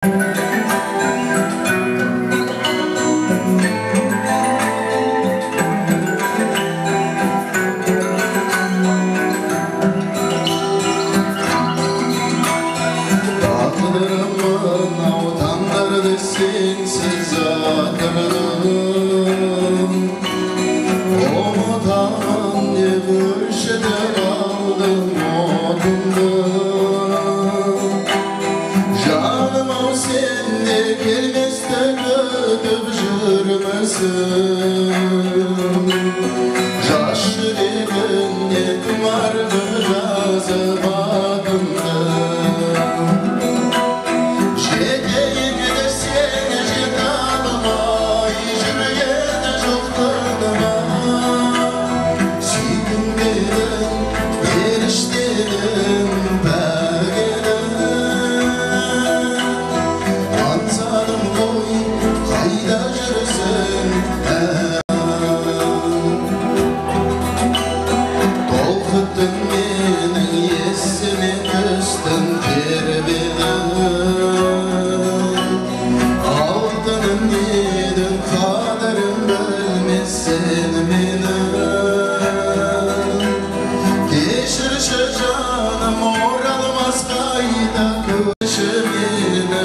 Тағдырым таңдарды сенсіз атырдым, ұмытамын деп өшіріп алдым отымды. Жаным ау, сен де келместі күтіп жүрмісің? Жас жүрегіңе тұмар қып жазып атымды. Жетейін десең, жете алмай жүрген жоқтығыма. Сүйдім дедің, періште едің, пәк едің. Аңсадым ғой, қайда жүрсің? Толқыттың менің есіме, түстің, тербедің. Алтыным едің, қадірім білмесең менің. Кешірші, жаным, оралмас қайта, көрші мені.